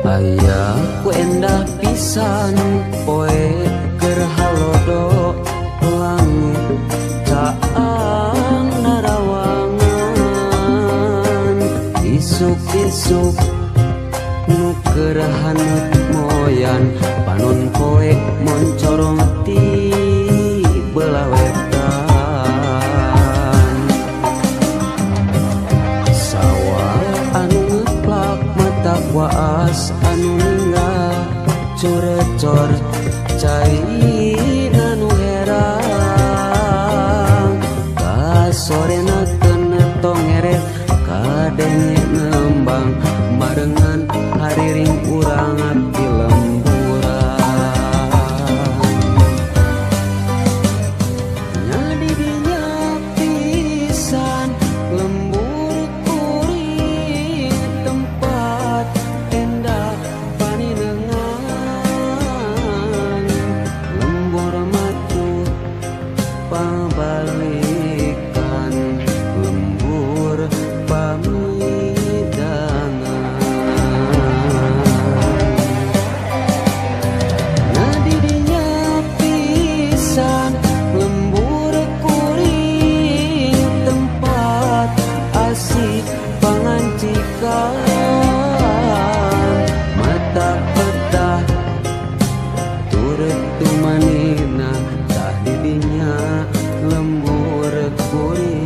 Aya ku endah pisan poe keur halodo langit caang narawangan isuk-isuk nu keur haneut moyan panon poe moncorong ti belah wetan sawah anu ngeplak mata waas anu ninggal corecor cai anu herang kasorena keuna tongeret kadenge ngembang barengan hariring urang di lemburan nyadi dinya pisan lembur kuring tempat endah paninengan lembur matu pabalikan lembur pamidangan nadi dinya pisan lembur kuring tempat asik pangancikan mata petah turut tumanina tah di dinya lembur kuring.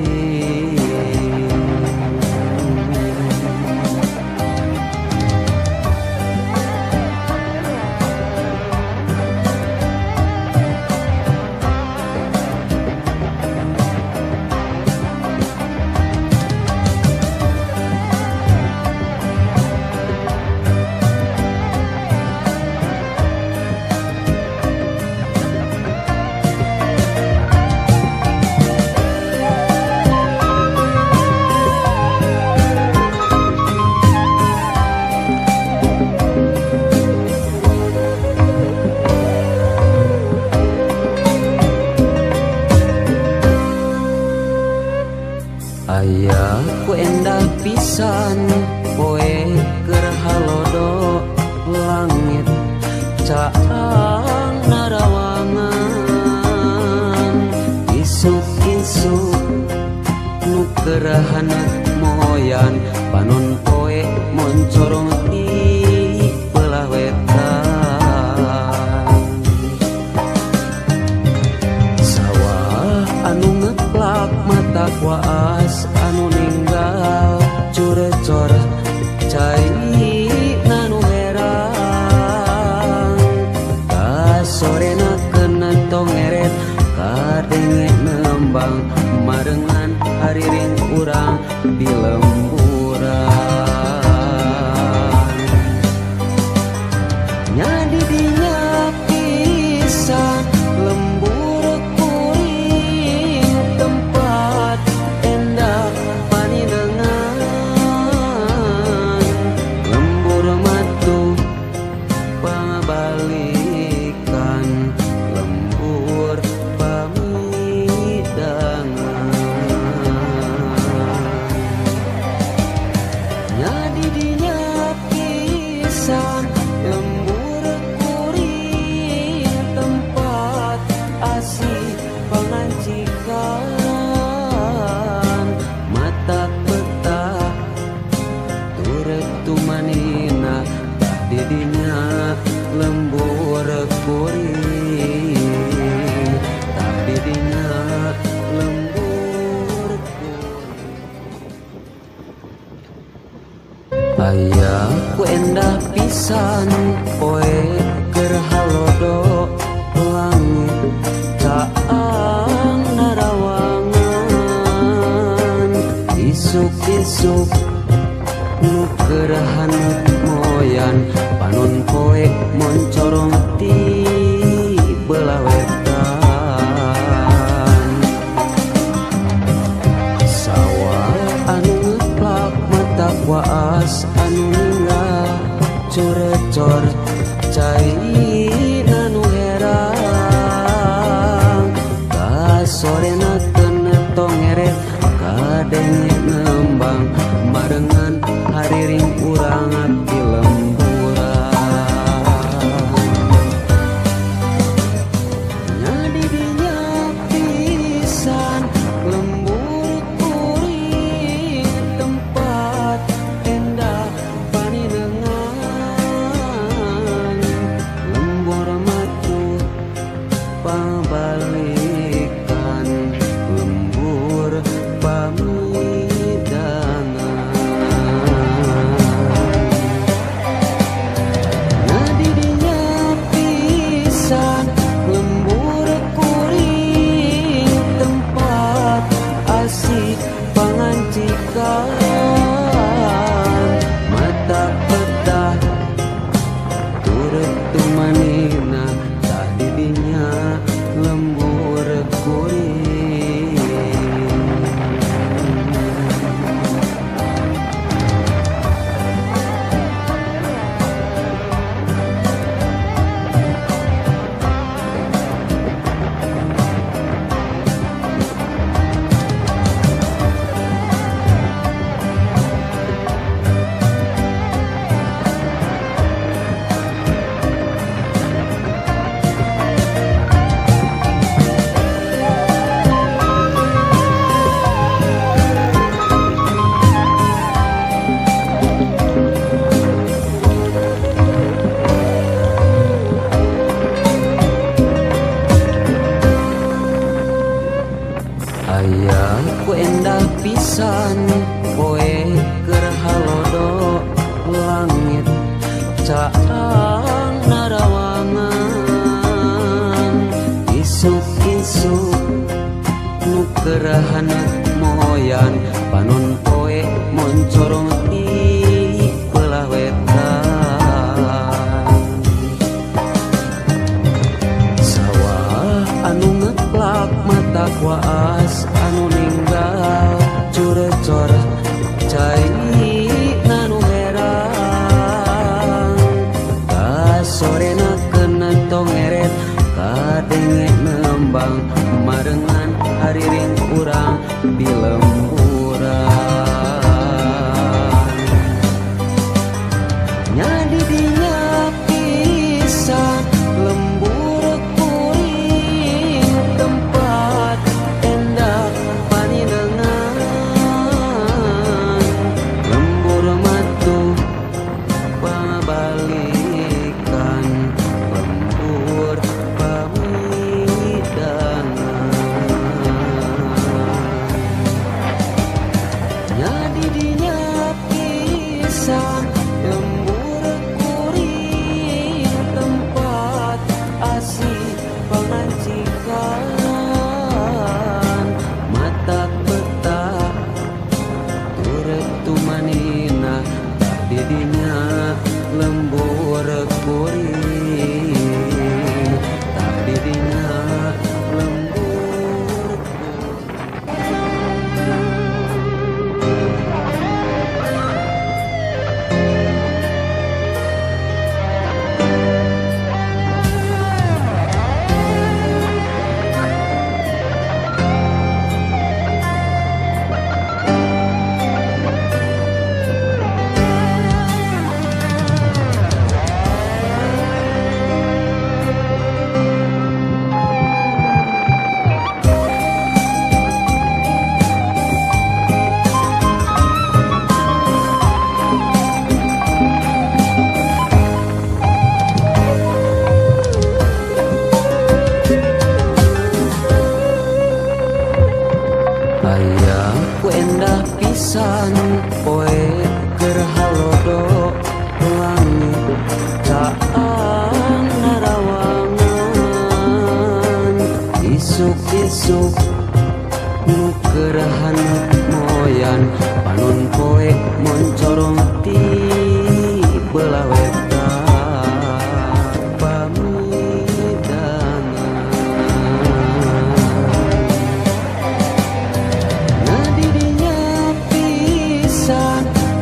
Aya ku endah pisan poe keur halodo langit caang narawangan isuk-isuk nu keur haneut moyan panon poe moncorong ti belah wetan sawah anu ngeplak mata waas anu ninggal curecor cai nanu herang kasorena keuna tongeret kadenge nembang marengan hariring urang di lemburan nyadi dinya pisan lembur kuring tempat endah paninengan lembur matu pabalikan lembur pamidangan nyadi dinya pisan lembur kuring tempat asih pangancikan mata petah turut tumanina tah di dinya lembur kuring tah di dinya lembur kuring. Aya ku endah pisan poe keur halodo langit caang narawangan isuk-isuk nu keur haneut moyan panon poe moncorong ti belah wetan sawah anu ngeplak mata waas anu ninggal corecor cai anu herang kasorena keuna tongeret kadenge nembang barengan hariring urang di lemburan. caang narawangan. Isuk-isuk nu keur haneut moyan panon poe moncorong ti belah wetan. Sawah anu ngeplak mata kuas anu ninggal curecor cai nanu herang. Kasorena kena tongeret kadenge nembang marengan hariring urang di lemburan. Nyadi dinya pisan lembur kuring tempat endah paninengan. Lembur matuh pabalikan lembur pamidangan. Nyadi dinya pisan lembur kuring tempat asih pangancikan. Mata peta turut tumanina tak didinya lembur kuring, tak didinya lembur kuring. Aya ku endah pisan poe keur halodo langit caang narawangan. Isuk-isuk nu keur haneut moyan panon poe moncorong ti belah wetan pamidangan.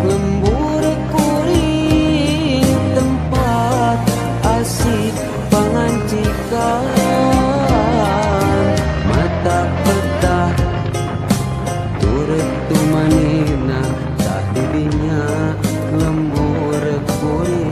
Lembur kuring tempat asih pangancikan. Mata peta turut tumanina tak didinya lembur kuring.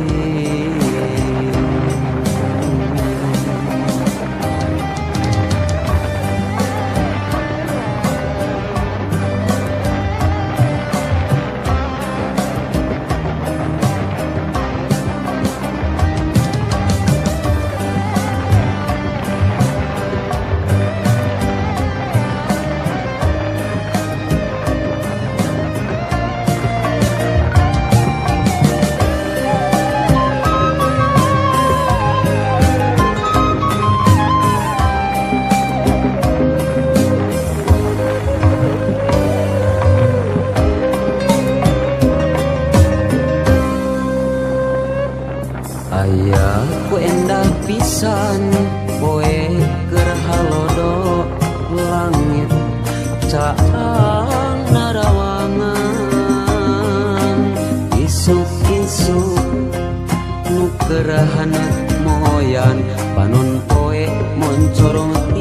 Aya ku endah pisan poe keur halodo langit caang narawangan. Isuk-isuk nu keur haneut moyan panon poe moncorong.